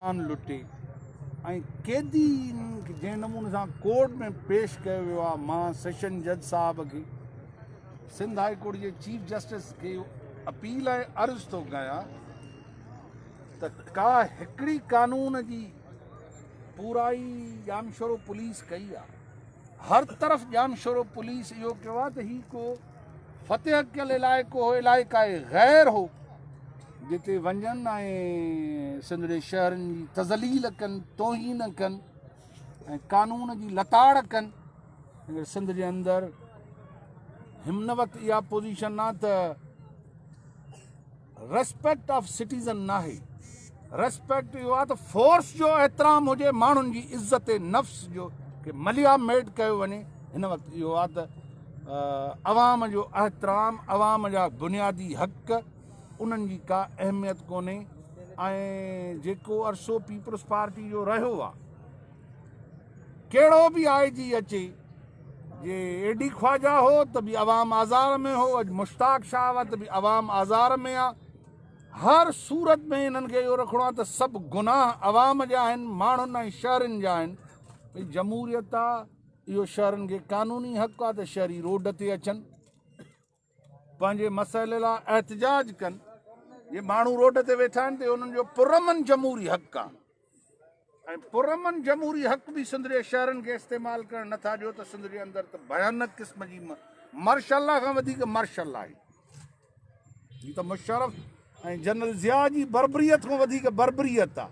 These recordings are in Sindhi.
جان لٽي ۽ قيدين کي جنهن نموني سان ڪورٽ ۾ پيش ڪيو ويو آهي مان سيشن جج صاحب کي سنڌ هائي ڪورٽ جي چيف جسٽس کي اپيل ۽ عرض ٿو ڪيان ته ڪا هڪڙي قانون جي پورائي ڄامشورو پوليس ڪئي آهي هر طرف ڄامشورو پوليس اهو ڪيو آهي ته هي ڪو فتح ڪيل علائقو هو، علائقائي غير هو، جتي وڃن ۽ سنڌ جي شهرين جي تذليل ڪن، توهين ڪن ۽ قانون جي لتاڙ ڪن. سنڌ جي اندر هن وقت اها پوزيشن آ ته ريسپيڪٽ آف سٽيزن ناهي، ريسپيڪٽ اهو آ ته فورس جو احترام هجي، ماڻهن جي عزت نفس جو کي مليا ميٽ ڪيو وڃي. هن وقت اهو آ ته عوام جو احترام، عوام جا بنيادي حق، انهن جي ڪا اهميت ڪونهي ۽ جيڪو عرصو پيپلز پارٽي جو رهيو آ، ڪهڙو به آء جي اچي، جي اي ڊي خواجه هو ته به عوام آزار ۾ هو، اڄ مشتاق شاهه آ ته به عوام آزار ۾ آ. هر صورت ۾ انهن کي اهو رکڻو آ ته سڀ گناهه عوام جا آهن، ماڻهن ۽ شهرين جا آهن. ڀئي جمهوريت آ، اهو شهرين کي قانوني حق آ ته شهري روڊ تي اچن، پنهنجي مسئلي لاء احتجاج ڪن. جي ماڻهو روڊ تي ويٺا آهن ته اهو انهن جو پرامن جمهوري حق آ. ۽ پرامن جمهوري حق به سنڌ جي شهرن کي استعمال ڪرڻ نٿا ڏيو ته سنڌ جي اندر ته ڀيانڪ قسم جي مارشل لا کان وڌيڪ مارشل لا آهي. هي ته مشرف ۽ جنرل ضياء جي بربريت کان وڌيڪ بربريت آ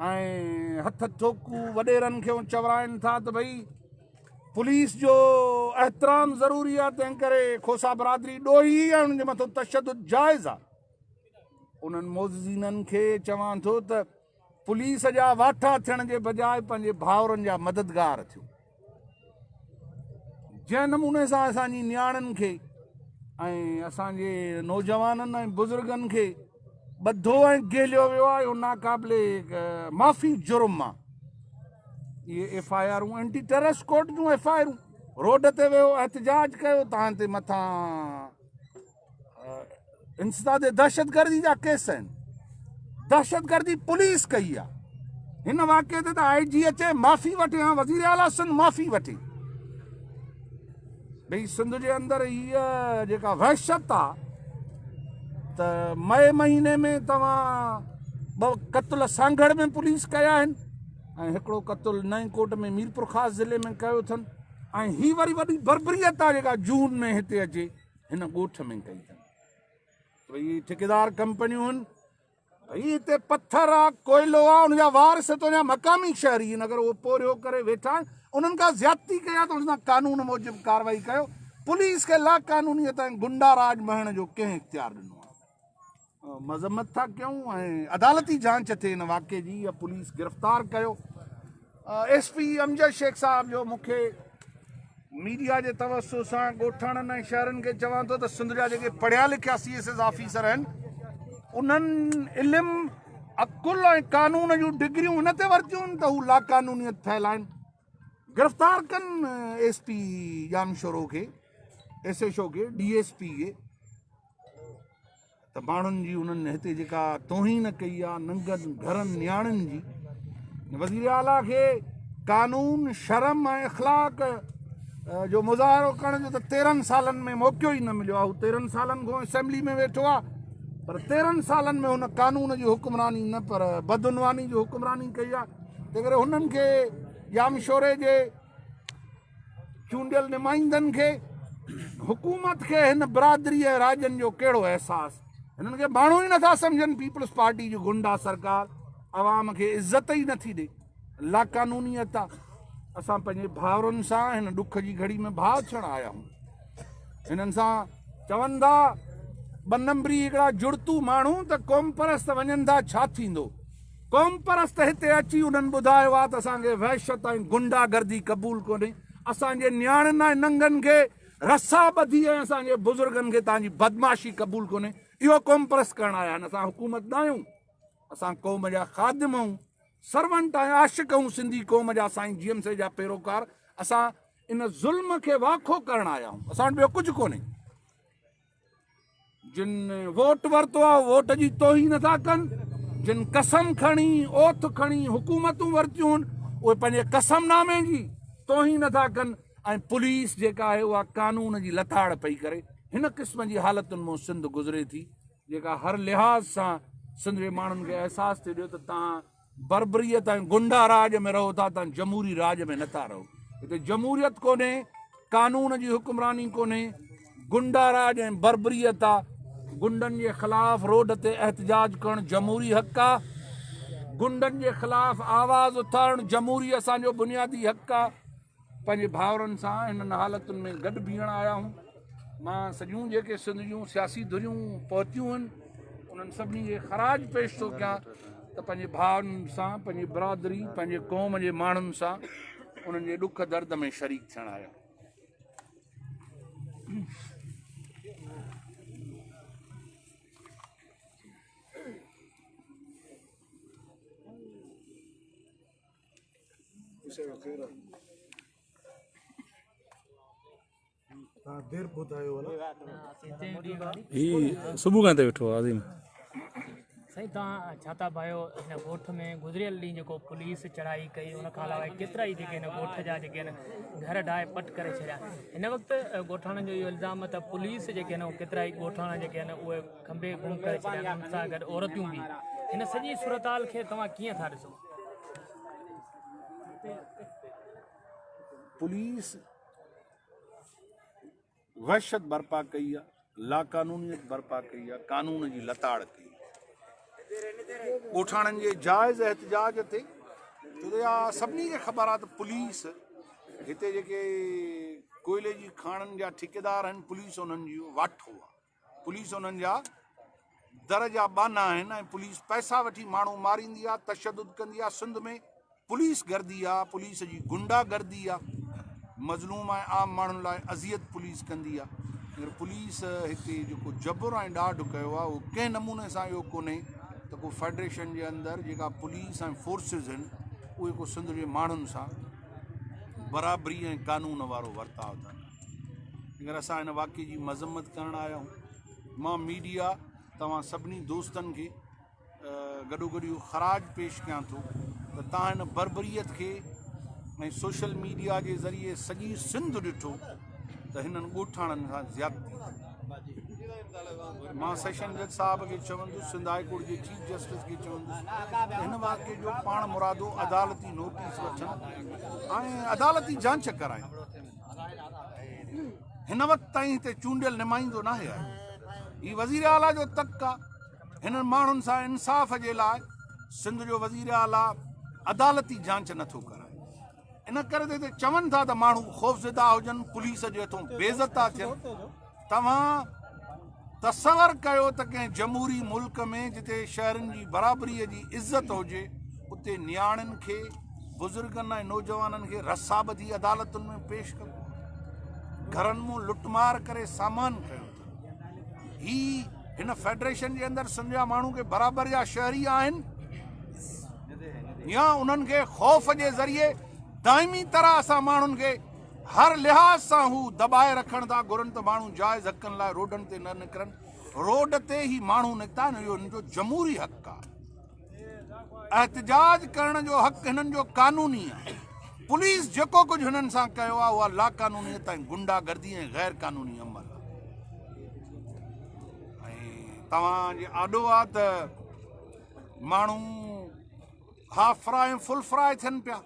۽ هٿ ٺوڪو وڏيرن کي چورائن ٿا ته ڀئي پوليس جو احترام ضروري آ، تنهن ڪري کوسا برادري ڏوهي ۽ انهن جي مٿو تشدد جائز آ. انهن معززينن کي چوان ٿو ته پوليس جا واٺا ٿيڻ جي بجاء پنهنجي ڀائرن جا مددگار ٿيو. جنهن نموني سان اسان جي نياڻين کي ۽ اسان جي نوجوانن ۽ بزرگن کي ٻڌو ۽ گهليو ويو آهي اهو ناقابل معافي جرم آهي. اهي ايف I آرون اينٽي ٽيررسٽ ڪورٽ جون ايف I آرون روڊ تي ويو احتجاج ڪيو تان تي مٿان انسداد دهشتگردي جا ڪيس آهن، دهشتگردي پوليس ڪئي آهي، هن واقعي تي ته آء جي اچي معافي وٺي ها، وزير اعليٰ سنڌ معافي وٺي. ڀئي سنڌ جي اندر هيء جيڪا وحشت آ ته مئي مهيني ۾ توهان ٻه قتل سانگهڙ ۾ پوليس ڪيا آهن ۽ هڪڙو قتل نئين ڪوٽ ۾ ميرپورخاص ضلعي ۾ ڪيو اٿن ۽ هي وري وڏي بربريت آ جيڪا جون ۾ هتي اچي هن ڳوٺ ۾ ڪئي اٿن ته ڀئي هي ٺيڪيدار ڪمپنيون آهن، ڀئي هتي پٿر آ، ڪوئلو آ، ان جا وارث تنهنجا مقامي شهري آهن، اگر اهو پورهيو ڪري ويٺا آهن انهن کان زيادتي ڪئي آ ته انهن سان قانون موجب ڪارروائي ڪيو، پوليس کي لاقانونيت ۽ گنڊا راڄ مڙهڻ جو ڪنهن اختيار ڏنو آ؟ مذمت ٿا ڪيون ۽ عدالتي جانچ ٿئي ان واقعي جي يا پوليس گرفتار ڪيو. ايس پي امجد شيخ صاحب جو مون کي ميڊيا جي توسط سان ڳوٺاڻن ۽ شهرن کي چوان ٿو ته سنڌ جا جيڪي پڙهيا لکيا سي ايس ايس آفيسر آهن انهن علم عقل ۽ قانون جون ڊگريون ان تي ورتيون ته هو لاقانونيت ڦهلائن. گرفتار ڪن ايس پي ڄامشورو کي، ايس ايڇ او کي، ڊي ايس پي کي ته ماڻهن جي انهن هتي جيڪا توهين ڪئي آ ننگن گهرن نياڻين جي وزير اعليٰ کي قانون شرم ۽ اخلاق جو مظاهرو ڪرڻ جو ته 13 سالن ۾ موقعو ئي نه مليو آ. هو 13 سالن کان اسيمبلي ۾ ويٺو آ پر 13 سالن ۾ هن قانون جي حڪمراني نه پر بدعنواني جي حڪمراني ڪئي آ. تنهن ڪري هنن کي ڄامشوري جي چونڊيل نمائندن کي حڪومت کي هن برادري ۽ راڄن جو ڪهڙو احساس؟ هنن کي ماڻهو ئي نٿا سمجهن. پيپلز پارٽي جي گنڊا سرڪار عوام کي عزت ئي نٿي ڏي. لاقانونيت آ. اسان پنهنجي ڀائرن سان هن ڏک جي گهڙي ۾ ڀاء ٿيڻ آيا آهيون. هنن سان چون ٿا ٻه نمبري هڪڙا جڙتو ماڻهو ته قومپرست وڃن ٿا ڇا ٿيندو؟ قومپرست هتي اچي انهن ٻڌايو آهي ته اسان کي وحشت ۽ گنڊا گردي قبول ڪونهي، اسان جي نياڻين ۽ ننگن کي رسا ٻڌي ۽ اسان جي بزرگن کي توهان جي بدمعاشي قبول ڪونهي، اهو قومپرست ڪرڻ آيا آهن، اسان حڪومت ناهيون، اسان قوم جا خادم آهيون، سرونٽ ۽ عاشق آهيون سنڌي قوم جا، سائين جي ايم سيد جا پيروڪار، اسان ان ظلم کي واکو ڪرڻ آيا آهيون، اسان وٽ ٻيو ڪجهه ڪونهي. جن ووٽ ورتو آهي ووٽ جي توهين نٿا ڪن، جن قسم کڻي، اوٿ کڻي حڪومتون ورتيون هن، اهي پنهنجي قسم نامي جي توهين نٿا ڪن ۽ پوليس جيڪا آهي اها قانون جي لتاڙ پئي ڪري. هن قسم جي حالتن مون سنڌ گذري ٿي، جيڪا هر لحاظ سان سنڌ جي ماڻهن کي احساس ٿي ڏيو ته توهان بربريت ۽ گنڊا راڄ ۾ رهو ٿا، توهان جمهوري راڄ ۾ نٿا رهو. هتي جمهوريت ڪونهي، قانون جي حڪمراني ڪونهي، گنڊا راڄ ۽ بربريت آ. گنڊن جي خلاف روڊ تي احتجاج ڪرڻ جمهوري حق آ. گنڊن جي خلاف آواز اٿارڻ جمهوري اسان جو بنيادي حق آ. پنهنجي ڀائرن سان هنن حالتن ۾ گڏ بيهڻ آيا آهيون. مان سڄيون جيڪي سنڌ جون سياسي ڌريون پهتيون آهن انهن سڀني کي خراج پيش ٿو ڪيان ته پنهنجي ڀائرن سان، پنهنجي برادري، پنهنجي قوم جي ماڻهن سان انهن جي ڏک درد ۾ شريڪ ٿيڻ آيا آهيون. هي صبح کان هتي ويٺو آهي عظيم. سائين توهان ڇا ٿا ڀايو هن ڳوٺ ۾ گذريل ڏينهن جيڪو پوليس چڙهائي ڪئي ان کان علاوه ڪيترا ئي جيڪي هن ڳوٺ جا جيڪي آهن گهر ڊاهي پٽ ڪري ڇڏيا هن وقت ڳوٺاڻن جو اهو الزام ته پوليس جيڪي آهن ڪيترا ئي ڳوٺاڻا جيڪي آهن اهي کنڀي گم ڪري ڇڏيا آهن ان سان گڏ عورتون به هن سڄي صورتحال کي توهان ڪيئن ٿا ڏسو؟ پوليس وحشت برپا ڪئي آ، لاقانونيت برپا ڪئي آ، قانون جي لتاڙ ڪئي آ. ڳوٺاڻن جي جائز احتجاج تي ڇو ته اها سڀني کي خبر آ ته پوليس هتي جيڪي ڪوئلي جي کاڻن جا ٺيڪيدار آهن پوليس انهن جو واٺو آ. پوليس انهن جا در جا ٻانها آهن ۽ پوليس پئسا وٺي ماڻهو ماريندي آ تشدد ڪندي آ سنڌ ۾ پوليس گردي آ پوليس جي گنڊا گردي آ مظلوم ۽ عام ماڻهن لاء اذيت پوليس ڪندي آ مگر پوليس هتي جيڪو جبر ۽ ڏاڍ ڪيو آ اهو ڪنهن نموني سان اهو ڪونهي ته ڪو فيڊريشن جي اندر جيڪا پوليس ۽ فورسز آهن اهي ڪو سنڌ جي ماڻهن سان برابري ۽ قانون وارو ورتاء ٿا ڪن. اگر اسان هن واقعي جي مذمت ڪرڻ آيا آهيون. مان ميڊيا توهان سڀني دوستن کي گڏوگڏ اهو خراج پيش ڪيان ٿو ته توهان هن بربريت کي ۽ سوشل ميڊيا جي ذريعي سڄي سنڌ ڏٺو ته هنن ڳوٺاڻن سان زيادتي ٿي. مان سيشن جج صاحب کي چوندس، سنڌ هاء ڪورٽ جي چيف جسٽس کي چوندس ته هن واقعي جو پاڻ مرادو عدالتي نوٽيس وٺن ۽ عدالتي جانچ ڪرائين. هن وقت تائين هتي چونڊيل نمائندو ناهي آيو. هي وزير اعليٰ جو تڪ آ. هنن ماڻهن سان انصاف جي لاء سنڌ جو وزير اعليٰ عدالتي جانچ نٿو ڪرائي. ان ڪري ته هتي چون ٿا ته ماڻهو خوفزده هجن، پوليس جي هٿون بيعزتا ٿين. توهان تصور ڪيو ته ڪنهن جمهوري ملڪ ۾ جتي شهرين جي برابري جي عزت هجي اتي نياڻين کي، بزرگن ۽ نوجوانن کي رسا ٻڌي عدالتن ۾ پيش ڪبو آهي. گهرن مون لٽمار ڪري سامان کنيو اٿن. هي هن فيڊريشن جي اندر سنڌ جا ماڻهو ڪي برابر جا شهري آهن يا انهن کي خوف جي ذريعي دائمي طرح اسان ماڻهن کي هر لحاظ سان هو دٻائي رکڻ ٿا گهرن ته ماڻهو جائز حقن لاء روڊن تي نه نڪرن. روڊ تي هي ماڻهو نڪتا آهن اهو هنن جو جمهوري حق آهي. احتجاج ڪرڻ جو حق هنن جو قانوني آهي. پوليس جيڪو ڪجهه هنن سان ڪيو آهي اها لاقانونيت ۽ گنڊا گردي ۽ غير قانوني عمل آهي ۽ توهان جي آڏو آهي ته ماڻهو هاف فراء ۽ فل فراء ٿين پيا.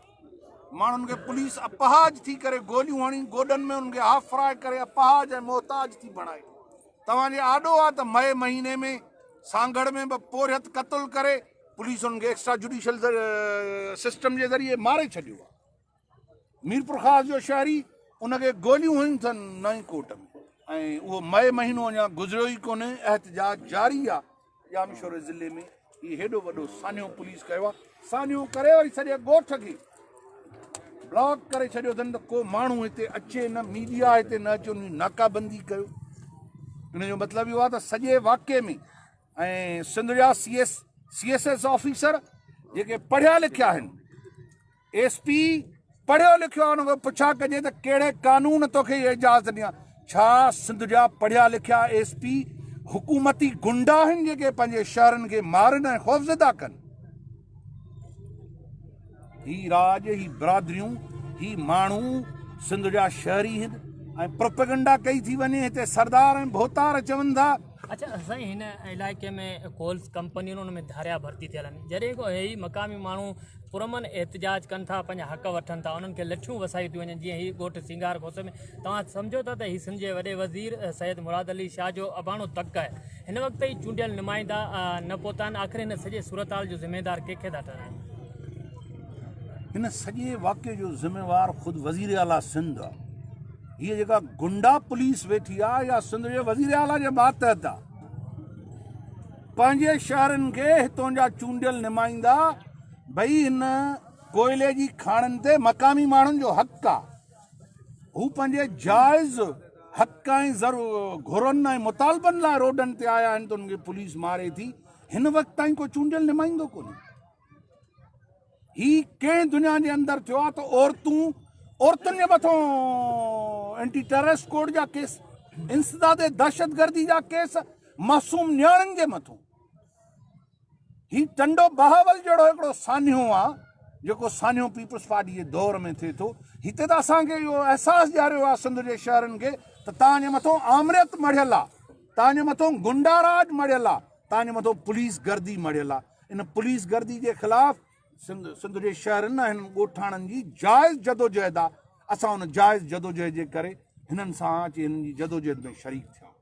ماڻهن کي پوليس اپاهج ٿي ڪري گوليون هڻي گوڏن ۾ انهن کي هاف فراء ڪري اپاهج ۽ محتاج ٿي بڻائي. توهان جي آڏو آ ته مئي مهيني ۾ سانگهڙ ۾ به پورهيت قتل ڪري پوليس انهن کي ايڪسٽرا جوڊيشل سسٽم جي ذريعي ماري ڇڏيو آ. ميرپورخاص جو شهري ان کي گوليون هنيون اٿن نئين ڪوٽ ۾ ۽ اهو مئي مهينو اڃا گذريو ئي ڪونهي احتجاج جاري آ. ڄامشوري ضلعي ۾ هي هيڏو وڏو سانحو پوليس ڪيو آهي، سانحو ڪري وري سڄي ڳوٺ کي بلاڪ ڪري ڇڏيو اٿن ته ڪو ماڻهو هتي اچي نه، ميڊيا هتي نه اچي، ان جي ناڪابندي ڪيو. ان جو مطلب اهو آهي ته سڄي واقعي ۾ ۽ سنڌ جا C S C S S officer جيڪي پڙهيا لکيا آهن، ايس پي پڙهيو لکيو آهي ان کان پڇا ڪجي ته ڪهڙي قانون توکي اها اجازت ڏني آهي؟ ڇا سنڌ جا پڙهيا لکيا ايس پي حڪومتي گنڊا آهن جيڪي پنهنجي شهرن کي مارن ۽ خوفزده ڪن. هي راڄ، هي برادريون، هي ماڻهو سنڌ جا شهري هن ۽ پروپيگنڊا ڪئي ٿي وڃي هتي سردار ۽ ڀوتار چون ٿا. اڇا سائين هن علائقي ۾ ڪولز ڪمپنيون ان ۾ ڌاريا ڀرتي ٿيل آهن جڏهن ڪو هي مقامي ماڻهو پرامن احتجاج ڪن ٿا پنهنجا حق وٺن ٿا انهن کي لٺيون وسايون ٿيون وڃن جيئن هي ڳوٺ سينگار کوسي ۾ توهان سمجهو ٿا ته هي سنڌ جي وڏي وزير سيد مراد علي شاهه جو اباڻو تڪ آهي هن وقت تائين چونڊيل نمائندا نه پهتا آهن آخر هن سڄي صورتحال جو ذميوار ڪنهن کي ٿا ٺهرايو؟ هن سڄي واقعي جو ذميوار خود وزير اعليٰ سنڌ آهي. هيء جيڪا گنڊا پوليس ويٺي آهي اها سنڌ جي وزير اعليٰ جي ماتحت آهي. پنهنجي شهرين کي هتون جا چونڊيل نمائندا ڀئي هن ڪوئلي جي کاڻن تي مقامي ماڻهن جو حق آهي. هو پنهنجي جائز حق ۽ گهرن ۽ مطالبن لاء روڊن تي آيا آهن ته انهن کي پوليس ماري ٿي. هن وقت تائين ڪو چونڊيل نمائندو ڪونهي. هي ڪنهن دنيا جي اندر ٿيو آهي ته عورتون عورتن جي مٿو اينٽي ٽيررسٽ ڪورٽ جا ڪيس، انسداد دهشتگردي جا ڪيس، معصوم نياڻين جي مٿو. هي ٽنڊو بهاول جهڙو هڪڙو سانحو آ جيڪو سانحو پيپلز پارٽي جي دور ۾ ٿئي ٿو. هتي ته اسان کي اهو احساس ڏياريو آ سنڌ جي شهرين کي ته توهان جي مٿو آمريت مڙهيل آ، توهان جي مٿو گنڊا راڄ مڙهيل آ، توهان جي مٿو پوليس گردي مڙهيل آ. ان پوليس گردي جي خلاف سنڌ سنڌ جي شهرين ۽ هنن ڳوٺاڻن جي جائز جدوجهد آ. اسان ان جائز جدوجهد جي ڪري هنن سان اچي هنن جي جدوجهد ۾ شريڪ ٿيا.